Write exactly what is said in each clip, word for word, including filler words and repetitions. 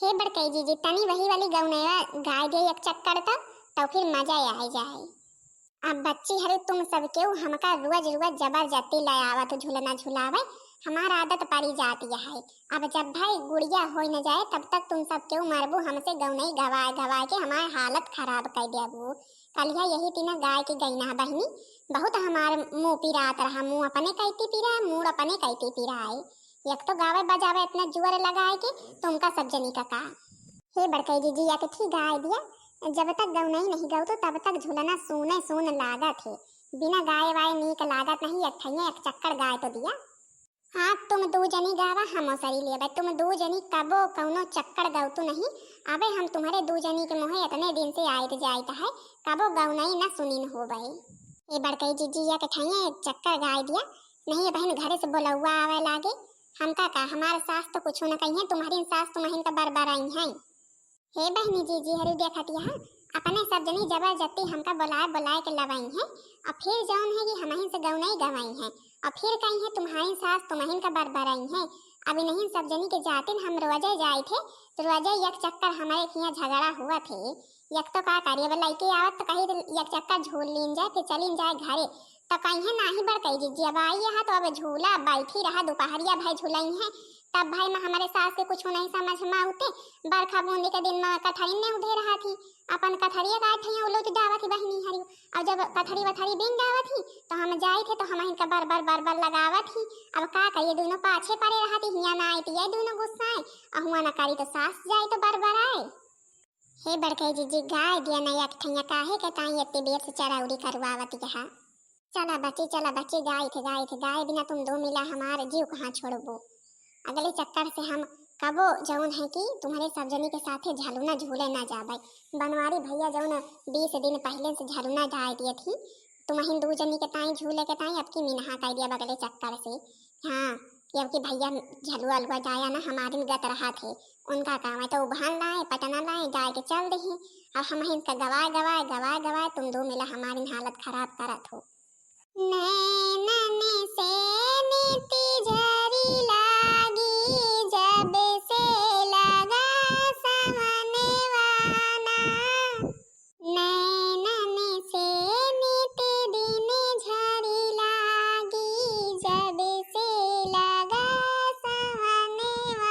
हे बड़कई जीजी, तनी वही वाली गौनैया गाय दे एक चक्कर त, तो फिर मजा आ जाए। अब बच्ची हरे, तुम सब केहू हमका रोज रोज जबरदस्ती ले आवत हो झुलना झुलावे, हमार आदत पड़ी जाती है। अब जब भाई गुड़िया होई न जाए तब तक तुम सब केहू मरबू हमसे गौनई गवाए गवाए के हमार हालत खराब कर देबू। कलिया यही तीना गाय के गईना बहिनी, बहुत हमार मुंह पिरात रहा, मुंह अपने कैती पिराए, मूड़ अपने कैती पिराए। एक तो गावे बजावे इतना जुअर लगाए के, तुमका सब जनी का का। हे बड़कई जीजी, एक थी गाय दिया, जब तक गौनई नहीं गऊ तो तब तक झुलना सूने सून लागत है, बिना गाय वाय नीक लागत नहीं। एक ठैया एक चक्कर गाय तो दिया। हाँ, तुम दू जनी गावा, हम ओसरी लेबे। तुम दू जनी कबो कौनो चक्कर गौतू नहीं। अबे हम तुम्हारे दू जनी के मुँहे इतने दिन से आइत जाइत है, कबो गौनई न सुनिन होबे। ए बड़कई जीजी, एक ठैया एक चक्कर गाय दिया, नहीं बहन घरे से बोलौआ आवे लागे। हमका का, हमार सास तो कुछो न कहिए, तुम्हारी सास तुम्हारिन का बरबराई हैं। हे बहिनी जीजी हरी देखत यहाँ, अपने सब जनी जबरदस्ती हमका बोलाए बोलाए के लवाई हैं, और फिर जौन है कि हमहिन से गौनई गवाई हैं, और फिर कही है तुम्हारी सास तुम्हारिन का बरबराई हैं। अब इन्हीं सब जनी के जातिन हम रोजे जाए थे, तो रोजे एक चक्कर हमारे हियाँ झगड़ा हुआ थे। एक तो का करी, अब लइके आवत तो कही एक चक्कर झूल लीन जाए, फिर चलीन जाए घरे। तो कही है नाही बड़कई जीजी, अब आई है तो अब झूला बैठी रहा, दोपहरिया भाई झुलाई है, तब भाई मैं हमारे सास के कुछ नहीं समझ में आउते, बरखा बूंदी के दिन में कथरी ने उधे रहा थी, अपन कथरिया गाय थे उलूट जावत ही बहिनी हरी। और जब कथरी वथरी बिन जावत ही तो हम जाई थे तो हम इनका बर बर बर बर लगावत ही। अब का करिए, दोनों पाछे पड़े रहा थी, हिया ना आई तो ये दोनों गुस्सा आए, और हुआ ना करी तो सास जाए तो बर बर आए। हे बड़कई जीजी, गाय दिया ना एक ठैया, काहे के ताई इतनी देर से चरौरी करवावत यहाँ। चला बच्ची, चला बच्ची, गाय थे, गाय थे, गाय बिना तुम दो मिला हमार जीव कहाँ छोड़बो। अगले चक्कर से हम कबो जौन है कि तुम्हारे सब जनी के साथे झलुना झूले ना जाबे। बनवारी भैया जौन बीस दिन पहले से झलुना डाल दिए थी, तुम्हारी दू जनी के ताई झूले के ताई अब की मिनहा कर दिया अगले चक्कर से। हाँ, कि अब की भैया झलुआ अलुआ जाया ना हमारिन गत रहा थे, उनका काम है तो उभान लाए, पटना लाए, गाय के चल दही। अब हम इनका गवाए, गवाए, गवाए, गवाए, तुम दो मिला हमारिन हालत खराब करत हो। नैनन से नीति झरी लागी, जब से लगा सवनवाना। नैनन से नीति दिन झरी लागी, जब से लगा सवनवाना।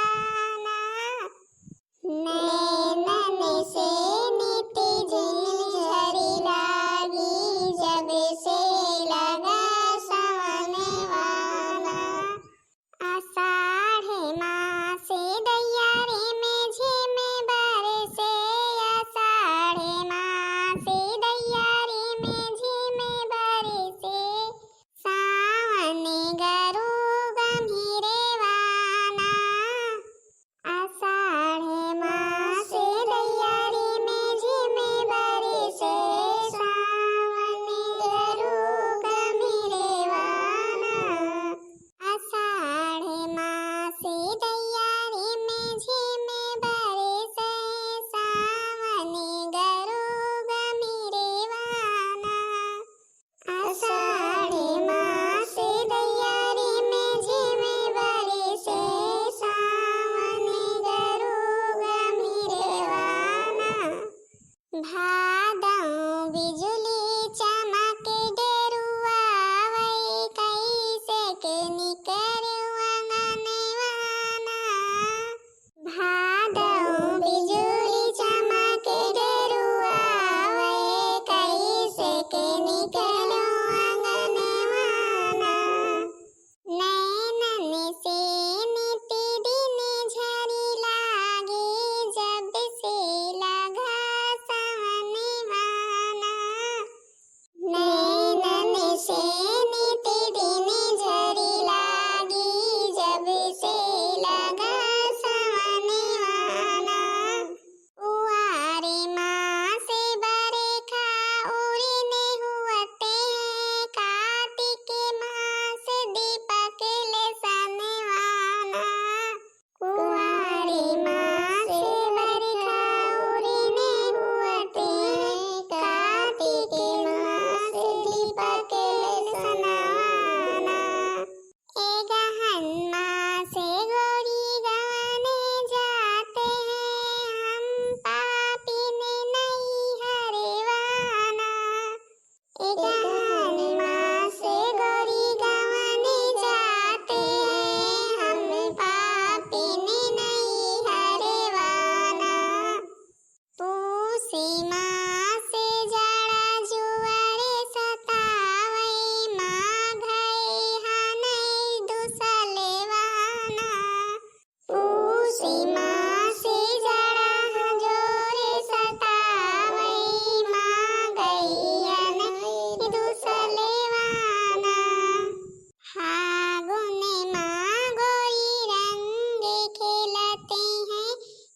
नैनन से नीति दिन झरी लागी, जब से लगा सवनवाना।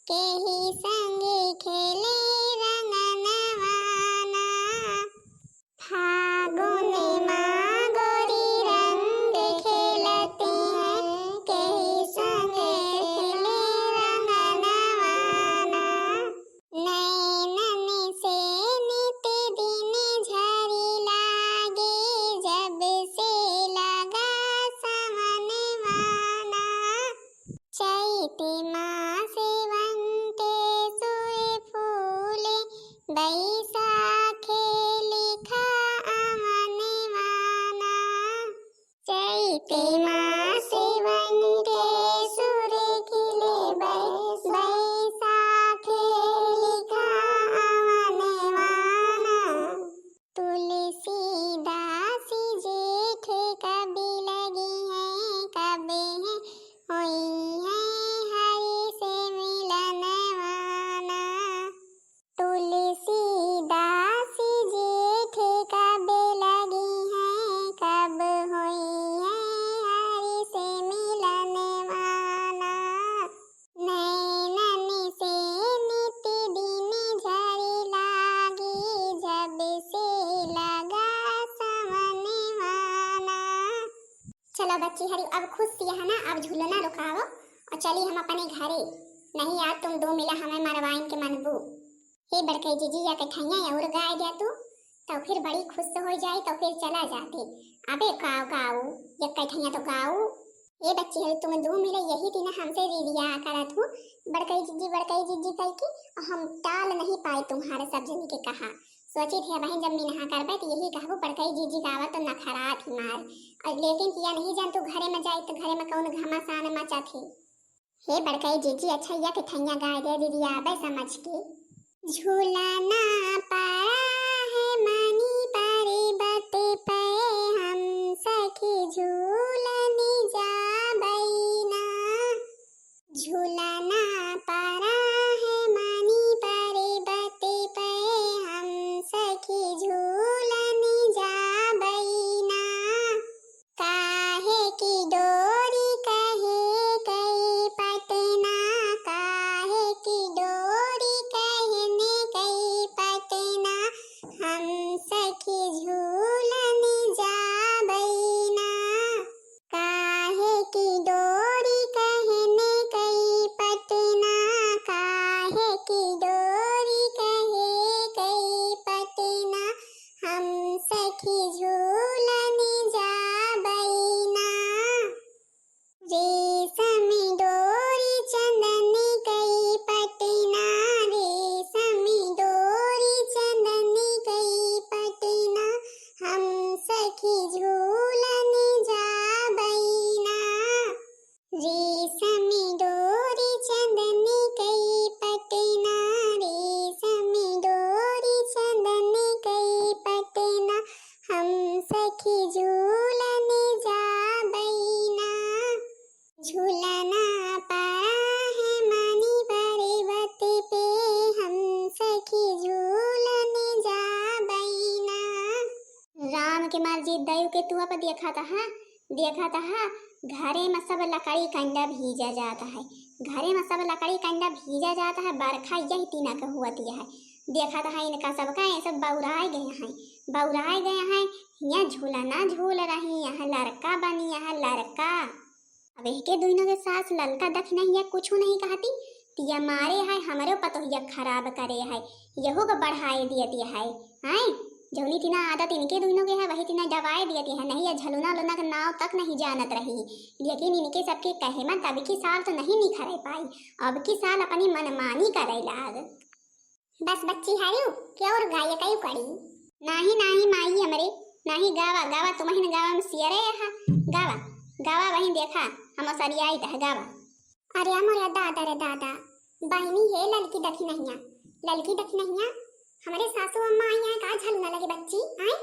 केही संगे खेले रंगनवाना। फागुन मा गोरी रंग खेलती है, केही संगे खेले रंगनवाना। नैनन से नित दिन झरी लागे, जब से लगा सवनवाना। चैत मास वंटे सुर फूले, बैसाखे लिखा अमनवाना। चैत मास वंटे सुर खिले, बै-, बैसाखे लिखा अमनवाना। तुलसीदास जेठ कब लगी हैं, कब हैं होई हैं हरि से मिलनवाना। तुलसीदास जेठ कब लगी हैं, कब होई हैं हरि से मिलनवाना। नैनन से नित दिन झरी लागे, जब से लगा सवनवाना। चलो बच्ची हरी, अब खुश सिया है ना, अब झूलना रुकाओ और चली हम अपने घरे। नहीं आज तुम दो मिला हमें मरवाइन के मनबू। हे बड़कई जीजी, या कठैया और गाय द्या तू, तो फिर बड़ी खुश हो जाई, तो फिर चला जाते। अबे गाओ गाओ, या कठैया तो गाओ। ए बच्ची हरी, तुम दो मिले यही दिन हमसे रिरिया करत हूँ, बड़कई जीजी, बड़कई जीजी कह के, और हम टाल नहीं पाए तुम्हारे सब जनी के कहा। सोची थे बहन जब मिनहा करबे तो यही कहबू बड़कई जीजी गावा तो नखरात ही मार, और लेकिन किया नहीं जान तू घरे में जाए तो घरे में कौन घमासान मचा थे। हे बड़कई जीजी, अच्छा या कठैया गाय दे रिरियाबे समझ के। झूलना पड़ा है मनी पर्वत पे, हम सखी झूलन जाबैना। झूलना पड़ा है मनी पर्वत पे, हम सखी झूलन जाबैना। काहे की डोरी कहे कई पटना, काहे की डोरी कहने कई पटना, हम सखी झूलन जाबैना। काहे की डोरी कहने कई पटना, काहे की डोरी कहे कई पटना, हम सखी झूलन जाबैना। रेशम डोरी चंदन कई पटना, रेशम डोरी चंदन कई पटना, हम सखी झूलन जाबैना। रेशम डोरी चंदन कई पटना, रेशम डोरी चंदन कई पटना, हम सखी झूलन जाबैना। झूलना पड़ा है मनी पर्वत पे, हम सखी झूलन जाबैना। राम के मार जी दयु के तुआ पर देखा था, देखा था, घरे में सब लकड़ी कंडा भीजा जाता है, घरे में सब लकड़ी कंडा भीजा जाता है, बरखा यही तीना के हुआ दिया है। देखा था इनका सबका, ये सब बौराए गए हैं, बौराए गए हैं। हियाँ झूलना झूल रही, यहाँ लड़का बनी, यहाँ लड़का। अब एहके दुइनो के सास ललका दखिनहिया कुछु नहीं कहती, तिया मारे है, हमरो पतोहिया खराब करे है, यहू को बढ़ाए दियती है। आय, जौनी तिना आदत इनके दुइनो के है, वही तिना दबाए दियती है। नहीं, या झलुना लोना के नाव तक नहीं जानत रही, लेकिन इनके सबके कहे में तब की साल तो नहीं निखरे पाई, अब की साल अपनी मनमानी करे लाग। बस बच्ची हारू, क्यों और गाय कई कड़ी? नाही, नाही माई हमरे, नाही गावा, गावा तुमहिन गावा में सियरे हा, गावा, गावा वहीं देखा, हम सरियाई तह गावा। अरे मोरे दादा रे दादा, बहिनी हे ललकी दखिनहिया, ललकी दखिनहिया, हमरे सासू अम्मा आई हैं का झलुना लगे बच्ची, आए?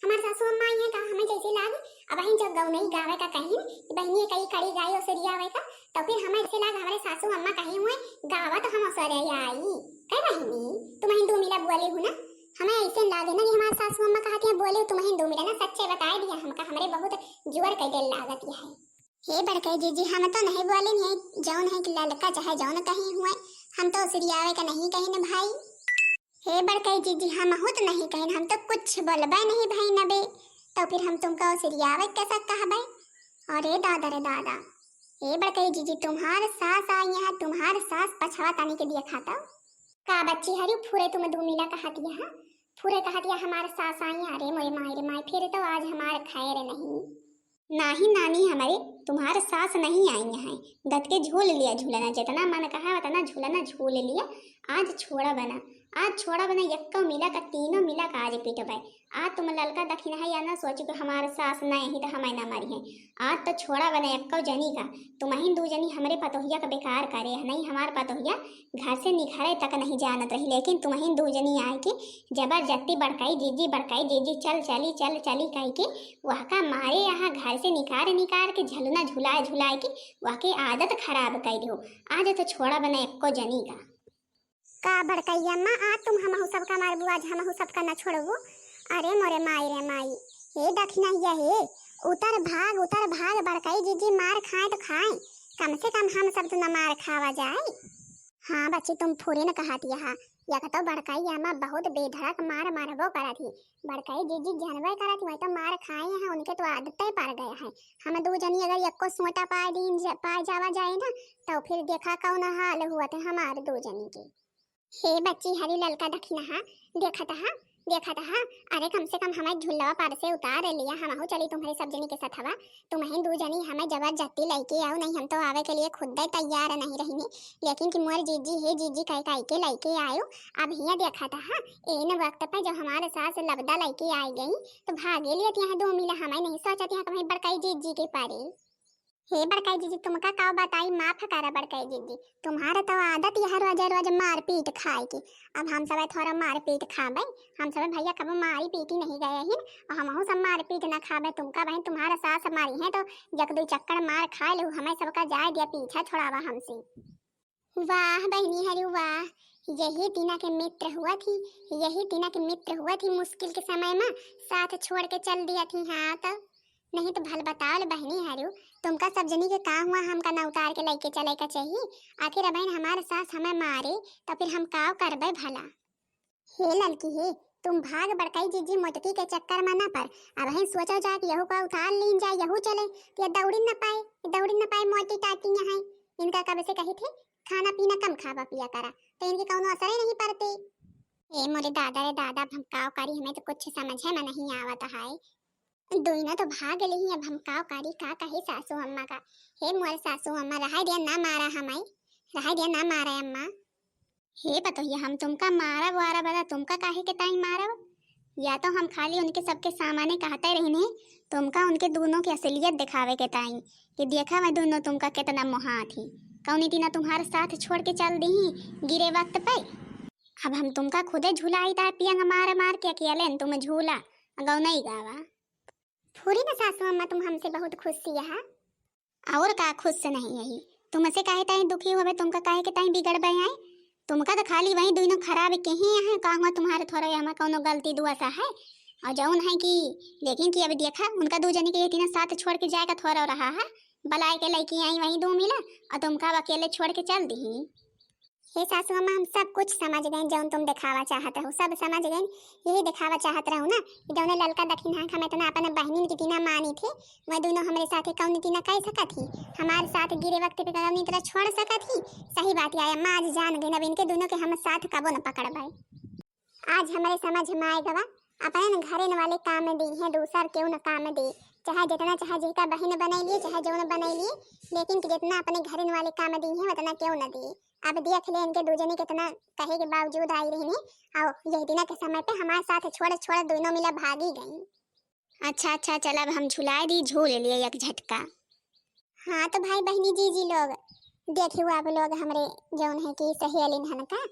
हमार सासू अम्मा आई हैं का, हमें जैसे लाग, अब अहिन जब गौनई गावे का कहिन, कि बहिनी कई कड़ी गाई ओसरिया आवे का, तो फिर हमें जैसे लाग हमरे सासू अम्मा कही हुए, गावा तो हम ओसरे आई। कह बहिनी, तुमहिन दो मिला बोले हो ना, हमें ऐसे लागे ना कि हमार सासू अम्मा कहती हैं बोले, तुमहिन दो मिला ना सच्चे बताए दिया हमका, हमरे बहुत जोर कई दिल लागत है। हे बड़कई जीजी, हम तो नहीं बोले नहीं, जौन है कि ललका चाहे जौन कहीं हुए, हम तो ओसरियावे का नहीं कहिन भाई। हे बड़कई जीजी, हमहू तो नहीं कहिन, हम तो कुछ बोलबे नहीं भइन अबे, तो फिर हम तुमका ओसरियावे कैसा कहबे? अरे दादा रे दादा, हे बड़कई जीजी, तुम्हार सास आई है, तुम्हार सास पछवा तनी के देखा तो। का बच्ची हरिउ, फुरे तुम दू मिला कहतिया है, फुरे कहतिया हमार सास आई है। अरे मोरे माई रे माई, फिर तो आज हमार खैर नहीं। नाही नानी हमरे, तुम्हार सास नहीं आई हैं। गत के झूल लिया झूलना, जितना मन कहा उतना झूलना झूल लिया। आज छोड़ा बना, आज छोड़ा बना, यक्को मिला का तीनों मिला का आज पीटबे। आज तुम ललका दखिनहा या ना सोचो कि हमार सास नहीं है तो हमें ना मारी है। आज तो छोड़ा बना यक्को जनी का, तुमहिन दू जनी हमरे पतोहिया का बेकार करे है, नहीं हमार पतोहिया घर से निखरे तक नहीं जानत रही, लेकिन तुमहिन दू जनी आए के जबरदस्ती बड़कई जीजी, बड़कई जीजी, चल चली, चल चली कह के वहका मारे यहाँ घर से निकार निकार के झलुना झुलाए झुलाए के वहके आदत खराब कर दियो। आज तो छोड़ा बना एक्को जनी का। का बड़कई अम्मा, आज तुम हमहू सबका मारबू, आज हमहू सबका न छोड़बू? अरे मोरे माई रे माई, हे दखिनहिया हे, उतर भाग, उतर भाग, बड़कई जीजी मार खाए तो खाए, कम से कम हम सब तो न मार खावा जाए। हाँ बच्ची, तुम फुरे न कहतिया हा, या तो बड़कई अम्मा बहुत बेधड़क मार मारबो करत ही, बड़कई जीजी जानबे करत ही, वही तो मार खाए हैं, उनके तो आदते पड़ गया है। हम दू जनी अगर यक्को सोटा पाए दीन जा, पाए जावा जाए ना, तो फिर देखा कौन हाल हुआ थे हमार दू जनी के। हे बच्ची, हरी ललका दखिनहा, देखत हा, देखत हा, अरे कम से कम हमें झुलवा पर से उतार लिया, हमहू चली तुम्हरे सब जनी के सथवा। तुमहिन दू जनी हमें जबरदस्ती लइके आओ, नहीं हम तो आवे के लिए खुदे तैयार नहीं रहनी, लेकिन कि मोर जीजी हे जीजी कह कह के लइके आयो। अब हिया देखत हा, एन वक्त पे जो हमार सास लबदा लइके आई गई, तो भागे लिए यहाँ दो मिला, हमें नहीं सोचत यहाँ कहीं बड़काई जीजी के पारे। हे बड़काई जीजी, तुमका का बताई, माफ करा बड़काई जीजी, तुम्हारा तो आदत यह रोज रोज मारपीट खाए की। अब हम सब थोड़ा मारपीट खाबे, हम सब भैया कबो मारी पीटी नहीं गए ही, और हमहू सब मारपीट ना खाबे। तुमका बहन तुम्हारा सास मारी है तो जक दो चक्कर मार खाए लू, हमें सबका जाए दिया, पीछा छोड़ावा हमसे। वाह बहनी हरी वाह, यही दिना के मित्र हुआ थी, यही दिना के मित्र हुआ थी, मुश्किल के समय में साथ छोड़ के चल दिया थी। हाँ तो नहीं तो भल बताओ ले बहनी हरी, तुमका सब जनी के का हुआ, हमका ना उतार के लेके चले का चाहिए? आखिर अबहिन हमारे सास हमें मारे तो फिर हम काव करबे भला? हे ललकी हे, तुम भाग बड़काई जीजी मोटकी के चक्कर में ना पर। अबहिन सोचा जाए कि यहू का उतार लीन जाए, यहू चले, तो ये दौड़ी न पाए, ये दौड़ी न पाए, मोटी टाटी यहाँ है। इनका कब से कही थे खाना पीना कम खावा पिया करा, तो इनके कौनो असर ही नहीं पड़ते। ए मोरे दादा रे दादा, अब हम काव करी, हमें तो कुछ समझे में नहीं आवत है। दुइनो तो भाग लेही, अब हम काव करी, का कही सासू अम्मा का। हे मोर सासू अम्मा, रहाय दिया ना मारा हमाई, रहाय दिया ना मारा अम्मा। हे पतोहिया, हम तुमका मारब वारब बता, तुमका काहे के ताई मारब? या तो हम खाली उनके सबके सामने कहते रहने, तुमका उनके दोनों के असलियत दिखावे के ताई कि देखा मैं दोनों तुमका कितना मोहात ही। कौनी दिना तुम्हारे साथ छोड़ के चल दी गिरे वक्त पे। अब हम तुमका खुदे झुलाई तार पियंग मार मार के, अकेले न तुम झूला गौ नहीं गावा। फुरी न सासू अम्मा, तुम हमसे बहुत खुश सिया हा। और का खुश से नहीं यही? तुमसे काहे ताई दुखी होवे, तुमका काहे के ताई बिगड़बे आए? तुमका तो खाली वही दुइनो खराब के ही है, का हुआ तुम्हारे थोड़ा हमें कौनो गलती दुआ सा है? और जौन है कि लेकिन कि अब देखा उनका दू जने के ये तीनों साथ छोड़ के जाए का थोड़ा रहा है, बलाए के लइके आई वही दू मिला, और तुमका अब अकेले छोड़ के चल दी। हे सासू अम्मा, हम सब कुछ समझ गए, जौन तुम दिखावा चाहत रहो, सब समझ गए। यही दिखावा चाहत रहो ना कि जौने ललका दखिन हाथ हम इतना अपने बहनिन की तीना मानी थे, वह दोनों हमरे साथे कौन तीना कह सकत ही, हमारे साथ गिरे वक्त पे कौन तरह छोड़ सकत ही। सही बात है अम्मा, आज जान गए, अब इनके दोनों के हम साथ कबो न पकड़बे। आज हमरे समझ में आए गवा, अपने न घरे न वाले काम में दी है, दूसर केहू न काम में दे, चाहे जितना चाहे जेका बहन बनाई लिए, चाहे जौन बनाई लिए, लेकिन कि जितना अपने घरे न वाले काम में दी है उतना केहू न दे। अब देख ले इनके दू जने कितना कहे के बावजूद आई रहने, और यह दिना के समय पे हमारे साथ छोड़ छोड़ दोनों मिला भागी गई। अच्छा अच्छा, चल अब हम झुलाए दी, झूल लिए एक झटका। हाँ तो भाई बहनी जीजी लोग, देखियो आप लोग हमरे जौन है कि सहेलिन हन का,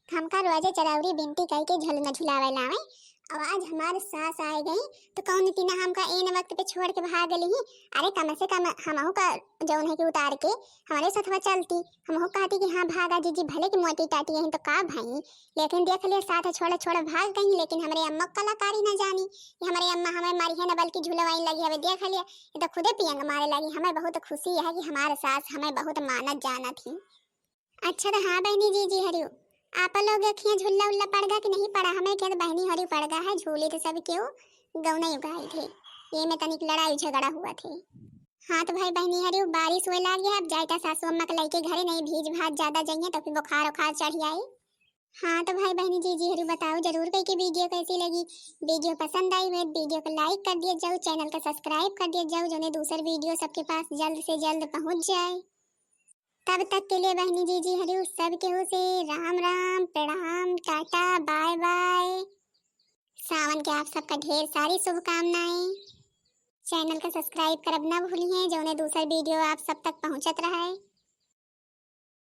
हमका रोजे चरौरी बिनती कह के झुलना झुलावे लावे। अब आज हमार सास आए गई तो कौन तीना हमका एन वक्त पे छोड़ के भाग ली? अरे कम से कम हमहू का जौन है कि उतार के हमारे साथवा चलती, हमहू कहती कि हाँ भागा जीजी, भले कि मोटी टाटी यहीं तो का भाई, लेकिन देख लिया साथ छोड़ छोड़ भाग गई, लेकिन हमरे अम्मा कलाकारी न जानी कि हमरे अम्मा हमें मारी है न बल्कि झुलवाई लगी हवे। देख लिया ये तो खुदे पियंग मारे लगी। हमें बहुत खुशी है कि हमारे सास हमें बहुत मानत जानत ही। अच्छा तो हाँ बहिनी जीजी हरियो, आपा लोग अखियाँ झुल्ला उल्ला पड़ गा कि नहीं पड़ा? हमें कहत बहिनी हरियो पड़ गा है, झूली तो सब केहू गौनई उगाई थे, ये में तनिक लड़ाई झगड़ा हुआ थे। हाँ तो भाई बहिनी हरियो, बारिश हुए लाग गया, अब जाए ता सासू अम्मा के लइके घरे, नहीं भीज भाज ज्यादा जइहे तो फिर बुखार उखार चढ़ आई। हाँ तो भाई बहिनी जीजी हरियो, बताओ जरूर कई कि वीडियो कैसी लगी। वीडियो पसंद आई हुए वीडियो को लाइक कर दिया जाओ, चैनल का सब्सक्राइब कर दिया जाओ, जोने दूसर वीडियो सबके पास जल्द से जल्द पहुँच जाए। तब तक के लिए बहिनी जीजी हरियो सब केहू से राम राम, प्रणाम, टाटा, बाय बाय। सावन के आप सबका ढेर सारी शुभकामनाएं। चैनल का सब्सक्राइब करब ना भूलिए, जोने दूसर वीडियो आप सब तक पहुँचत रहे।